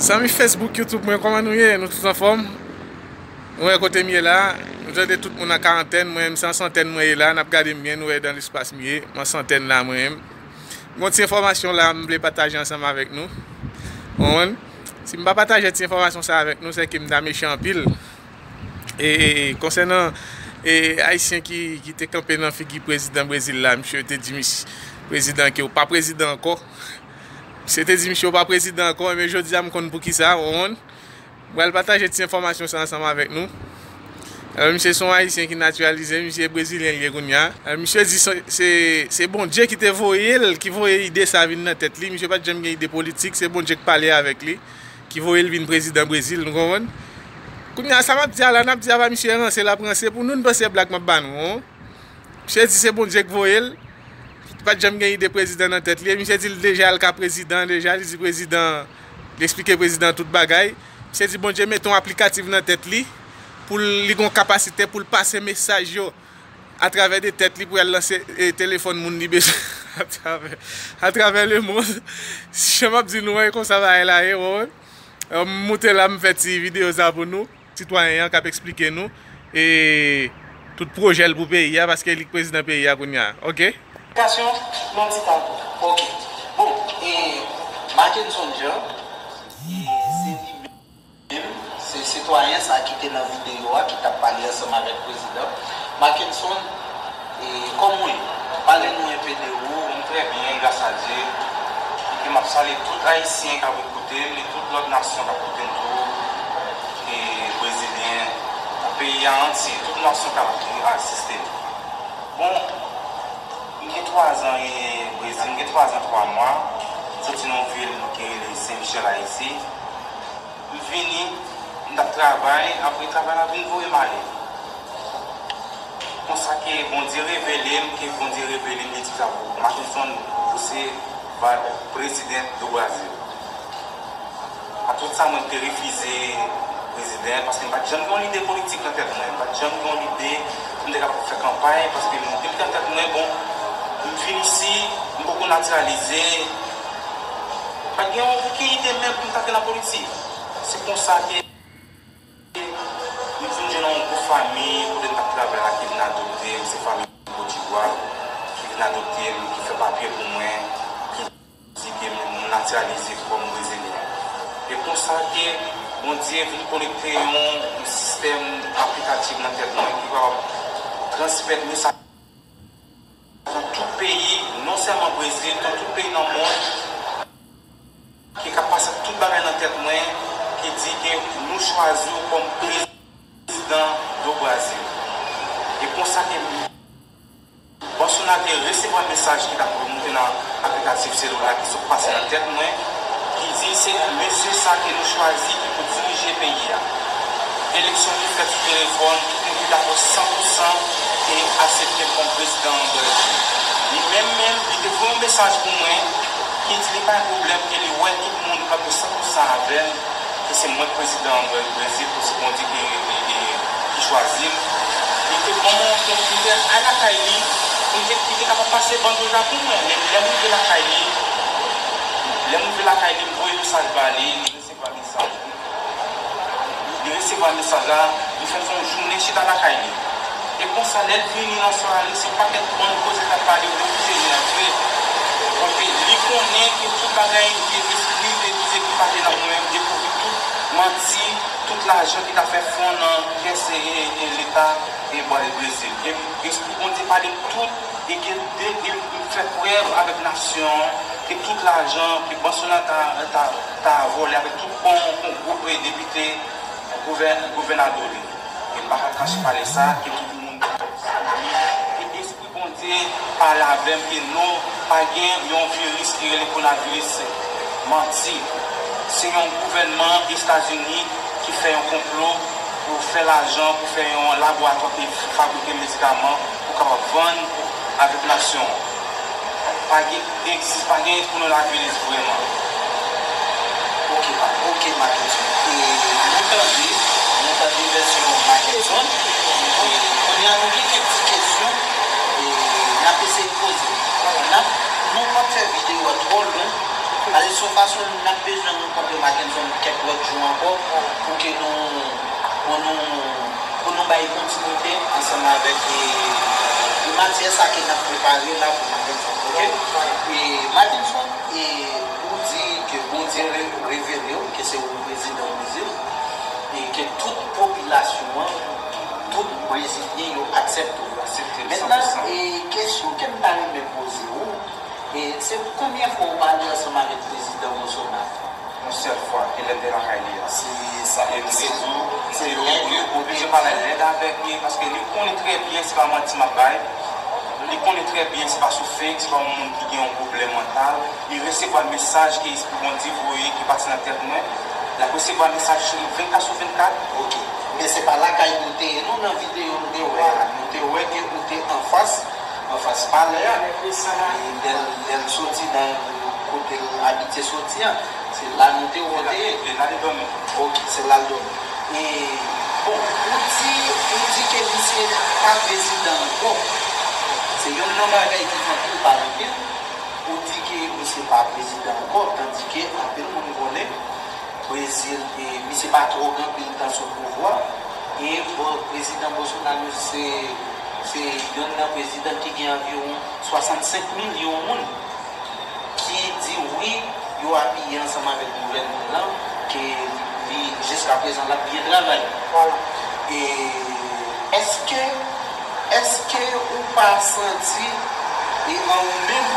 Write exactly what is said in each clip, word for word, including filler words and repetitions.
Zanmi Facebook, YouTube mwen, kòman nou ye? Nou tout anfòm? Nou wè kote m ye la, nou tande tout moun an karantèn, mwen menm se an santèn mwen ye la, n ap gade m byen, nou wè dan lespas m ye, m an santèn la mwen menm. Gon ti enfòmasyon la m vle pataje ansanm avèk nou. Ou konprann? Si m pa pataje ti enfòmasyon sa avèk nou, se ke m ta mechan anpil. E, e, konsènan, e, Ayisyen ki, ki te kanpe nan figi prezidan Brezil la, misye te di mis-, prezidan ke w pa prezidan ankò. Misye te di misye w pa prezidan ankò, men jodi a m konn poukisa, ou konprann? M pral pataje ti enfòmasyon sa ansanm avèk nou. Alò, misye se yon Ayisyen ki natiralize, misye brezilyen li ye kounye a. Alò, misye di se, se, se Bondye ki te voye l, ki voye ide sa vin nan tèt li. Misye pa t janm gen ide politik, se Bondye k pale avèk li, ki voye l vin prezidan Brezil, nou konprann? Kounye a, sa m ap di a la, n ap di a pa misye ranse, l ap ranse pou nou, n panse blag m ap ba nou, on. Misye di se Bondye k voye l. Li pa t janm gen ide prezidan nan tèt li. E misye di l deja l ka prezidan, deja li di prezidan, li eksplike prezidan tout bagay. Misye di Bondye mete yon aplikatif nan tèt li pou l, li gon kapasite pou l pase mesaj yo atravè de tèt li pou y al nan se, e, telefòn moun li bezwen atravè, atravè lemonn. Jan m ap di nou an, e konsa bagay la ye, ou konprann? M moute la, m fè ti videyo sa pou nou. Sitwayen an k ap eksplike nou, e, tout pwojè l pou peyi a, paske li k prezidan peyi a kounye a. Oke? Eksplikasyon, non, ti tankou. Oke. Bon, e, Mackenson Jean, e, se li menm, se sitwayen sa ki te nan videyo a, ki t ap pale ansanm avèk prezidan. Mackenson, e, kòman w ye? Pale nou enpe de ou. M trè byen, gras a Dye. Epi m ap salye tout Ayisyen k ap koute m, e tout lòt nasyon k ap koute m tou, e brezilyen, nan peyi a antye, tout nasyon k ap asiste m. Bon, m gen twa zan e Brezil, m gen twa zan twa mwa, m soti nan yon vil ki rele Sen Michèl, Ayiti. M vini, m t ap travay, apre travay la vin voye m ale. Konsa ke Bondye revele m, ke Bondye revele m, li di sa pou Mackenson, ou se va prezidan do Brazil. A tout sa, mwen te refize prezidan, paske m pa t janm gen yon lide politik nan tèt mwen, m pa t janm gen yon lide pou m te kapab fè kanpay, paske m te mete nan tèt mwen, bon, m vin isi, m poko natiralize, pa t gen yon okenn ide menm pou m t antre nan politik. Se konsa ke m vin jwenn yon gwoup fanmi kote m t ap travay la ki vin adopte m, se fanmi Potibwa ki vin adopte m, ki fè papye pou mwen, ki di ke m natiralize kòm brezilyen. E konsa ke Bondye vin konekte yon, yon sistèm aplikatif nan tèt mwen ki kapab transmèt mesaj nan tout peyi, non sèlman Brezil, nan tout peyi nan mond, ki ka pase tout bagay nan tèt mwen, ki di ke nou chwazi w kòm prezidan do Brazil. E konsa ke Bolsonaro te resevwa mesaj ki t ap remonte nan aplikatif selila ki sot pase nan tèt mwen, ki di se mesye sa ke nou chwazi ki pou dirije peyi a. Eleksyon ki fèt sou telefòn, tout moun ki dakò san pou san e aksepte m kòm prezidan an Brezil. Li menm menm, li te voye yon mesaj pou mwen, ki di li pa gen pwoblèm, ke li wè tout moun kanpe san pou san avè m, ke se mwen k prezidan an Brezil, ke se Bondye ki, ki, ki, ki chwazi m. Li te ban mwen yon konpitè al lakay li, pou m te, li te kapab pase bann dlo la pou mwen. Men lè m rive lakay li, lè m rive lakay li, m voye mesaj ba li, li resevwa mesaj li. Li resevwa mesaj la, li fè m fè yon jounen chita lakay li. E konsa, lè l vini nan sware, se yon pakèt bann koze k ap pale, oblije li antre. Paske li konnen ke tout bagay, e, espri, e, ki pa te nan mwen, m dekouvri tout manti, tout lajan ki ta fè fon nan kès, e, e, e, leta, e, Brezil. E, espri Bondye pale m tout, e ke de, e, fè prèv avèk nasyon an, ke tout lajan ke Bolsonaro ta, ta, ta vòlè avèk tout kon, kon gwoup, e, depite, gouvè-, gouvènadò li. E m pa ka kache pale sa, ke tout moun li, e espri Bondye pale avè m, ke non, pa gen yon viris ki rele kowonaviris manti. Se yon gouvènman Etazini ki fè yon konplo pou fè lajan, pou fè yon laboratwa ki fabrike medikaman pou kapab vann avèk nasyon an. Pa gen, egzis, pa gen kowonaviris vrèman. Ok, pa, ok, Mackenson. E, nou tande, nou tande vèsyon Mackenson. E, kounye a nou gen kèk ti kesyon, e, n ap eseye poze. N ap, nou p ap fè videyo a twò long. Pale sou fason n ap bezwen rankontre Mackenson kèk lòt jou ankò pou ke nou, pou nou, pou nou bay kontinite ansanm avèk, e, e matyè sa ke n ap prepare la pou Mackenson, oke? E Mackenson, e ou di ke Bondye re-, revele w ke se ou prezidan Brezil, e ke tout popilasyon an, tout Brezilyen yo aksepte w. Aksepte m san pou san. Mentnan, e kesyon ke m ta renmen poze w, e se konbyen fwa w pale ansanm avèk prezidan Bolsonaro? Yon sèl fwa, e lè m te lakay li a. Se sa. E m di w, se lè ke oblije pale lèd avèk li, paske li konnen trè byen se pa manti m ap bay. Li konnen trè byen se pa sou fake, se pa yon moun ki gen yon pwoblèm mantal. Li resevwa mesaj ke Espri Bondye voye ki pase nan tèt mwen. L ap resevwa mesaj vennkat sou vennkat. Oke. Men se pa lakay nou te ye non, nan videyo nou te wè a. Nou te wè ke ou te anfas, anfas palè a. E lè l, lè l soti nan kote l abitye soti a, se la nou te wè w te ye. E la li dòmi. Oke, se la l dòmi. E, bon, ou di, ou di ke misye pa prezidan ankò. Se yonn nan bagay ki fè anpil pale anpil. Ou di ke misye pa prezidan ankò, tandike anpil moun konnen Brezil, e, misye pa twò gen anpil tan sou pouvwa. E, bon, prezidan Bolsonaro se, se yonn nan prezidan ki gen anviwon swasannsenk milyon moun ki di wi, yo apiye ansanm avèk gouvènman an, ke li, jiskaprezan, l ap byen travay. Vwala. E èske, èske ou pa santi, e an ou menm,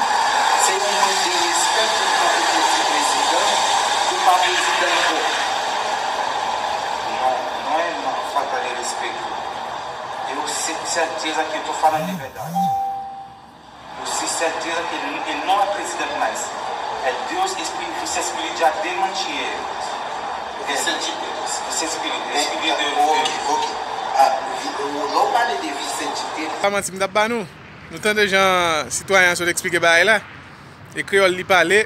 se yon mank de respè pou w kanpe pou w di prezidan, ou pa prezidan ankò? Non, não é uma falta de respeito. Eu se-, certeza que eu tô falando de verdade. Ou se sèteza ke e non a prezidan Nice. É Deus Espírito, se Espírito já demantiye. Vicente Pérez. Vicente Pérez. Espírito de. Ok, ok. Ah, vi-, lè w pale de Vicente Pérez. Pa manti m t ap ba nou. Nou tande jan sitwayen an sot eksplike bagay la. E kreyòl li pale.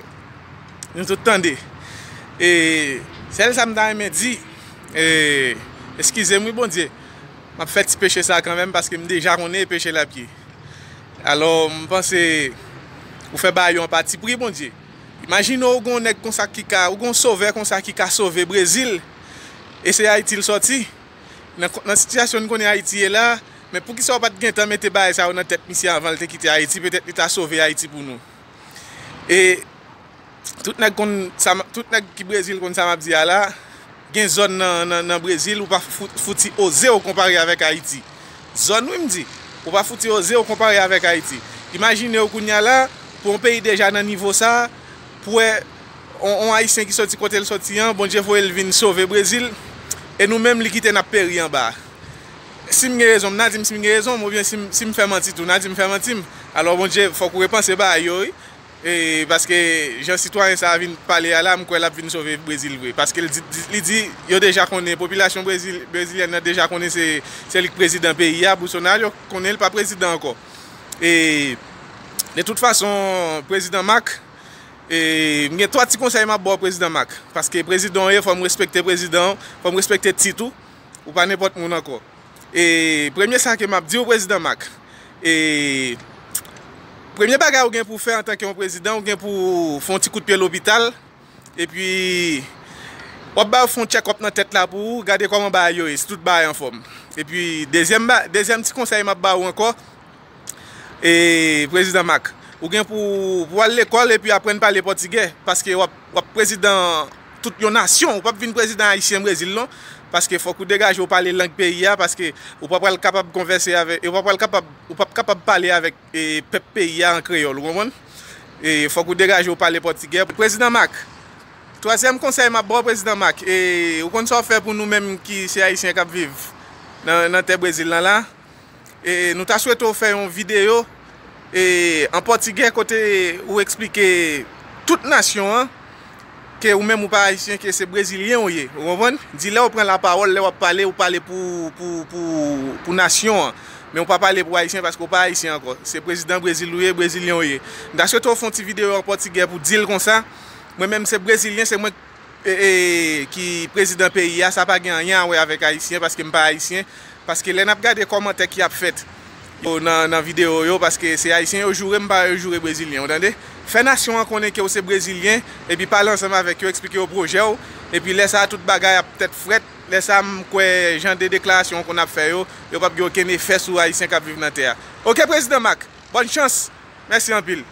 Nou tout tande. E sèl sa m ta renmen di, e, eskize m wi Bondye. M ap fè ti peche sa kanmenm paske m deja konnen e peche l ap ye. Alò, m panse ou fè bagay yo an patipri, Bondye. Imajine w gen yon nèg konsa ki ka, ou gen yon sovè konsa ki ka sove Brezil, e se Ayiti l sòti. Nan, nan sitiyasyon n konnen Ayiti ye la, men poukisa w pa t gentan mete bagay sa yo nan tèt misye avan l te kite Ayiti, petèt li ta sove Ayiti pou nou. E Tout nèg konn sa m, tout nèg ki Brezil konn sa m ap di a la. Gen zòn nan, nan, nan Brezil ou pa fou-, fouti oze w konpare avèk Ayiti. Zòn wi m di. Ou pa fouti oze w konpare avèk Ayiti. Imajine w kounye a la, pou yon peyi deja nan nivo sa, pou wè yon, yon Ayisyen ki sòti kote l sòti an, Bondye voye l vin sove Brezil, e nou menm li kite n ap peri anba. Si m gen rezon, m na di m si m gen rezon m, oubyen si m, si m fè manti tou, na di m fè manti m. Alò Bondye, fòk ou repanse bagay yo wi. E, paske jan sitwayen sa a vin pale a la, m kwè l ap vin sove Brezil vre. Paske l di, di, li di, yo deja konnen, popilasyon Brezil, brezilyèn nan deja konnen se, se li k prezidan peyi a, Bolsonaro konnen l pa prezidan ankò. E, de tout fason, prezidan Marc, e, m gen twa ti konsèy m ap ba w prezidan Marc. Paske prezidan w ye, fò m respekte prezidan w, fò m respekte tit ou, ou pa nenpòt moun ankò. E premye sa ke m ap di w, prezidan Marc, e premye bagay ou gen pou w fè antanke yon prezidan, ou gen pou w fè yon ti kout pye lopital, epi w ap ba yo fè yon check up nan tèt la pou ou, gade kòman bagay yo ye, si tout bagay anfòm. Epi dezyèm ba-, dezyèm ti konsèy m ap ba ou ankò, e, prezidan Marc, ou gen pou, pou w al lekòl epi aprann pale pòtigè, paske w ap, w ap prezidan tout yon nasyon, ou p ap vin prezidan ayisyen Brezil non, paske fòk ou degaje w pale lang peyi a, paske ou pa pral kapab konvèse avèk, ou pa pral kapab, ou p ap kapab pale avèk, e, pèp peyi a an kreyòl, ou konprann? E fòk ou degaje w pale pòtigè. Prezidan Marc, twazyèm konsèy m ap ba w, prezidan Marc, e, ou konn sa w fè pou nou menm ki se ayisyen k ap viv nan, nan tè Brezil lan la? E nou ta swete w fè yon videyo, e, an pòtigè kote ou eksplike tout nasyon an ke ou menm ou pa ayisyen, ke se brezilyen ou ye, ou konprann? Di lè w pran lapawòl, lè w ap pale, ou pale pou, pou, pou, pou nasyon an. Men ou pa pale pou ayisyen paske ou pa ayisyen ankò. Se prezidan Brezil ou ye, brezilyen ou ye. M ta swete w fè yon ti videyo an pòtigè pou di l konsa, mwen menm se brezilyen, se mwen e, e, ki prezidan peyi a, sa pa gen anyen a wè avèk ayisyen, paske m pa ayisyen, paske lè n ap gade kòmantè ki ap fèt yo nan, nan videyo yo, paske se ayisyen yo joure, m pa wè yo joure brezilyen, ou tande? Fè nasyon an konnen ke w se Brezilyen, epi pale ansanm avèk yo, eksplike yo pwojè w, epi lè sa a tout bagay ap tèt frèt. Lè sa a m kwè jan de deklarasyon w konn ap fè yo, yo p ap gen okenn efè sou Ayisyen k ap viv nan tè a. Oke, Prezidan Marc, bòn chans! Mèsi anpil.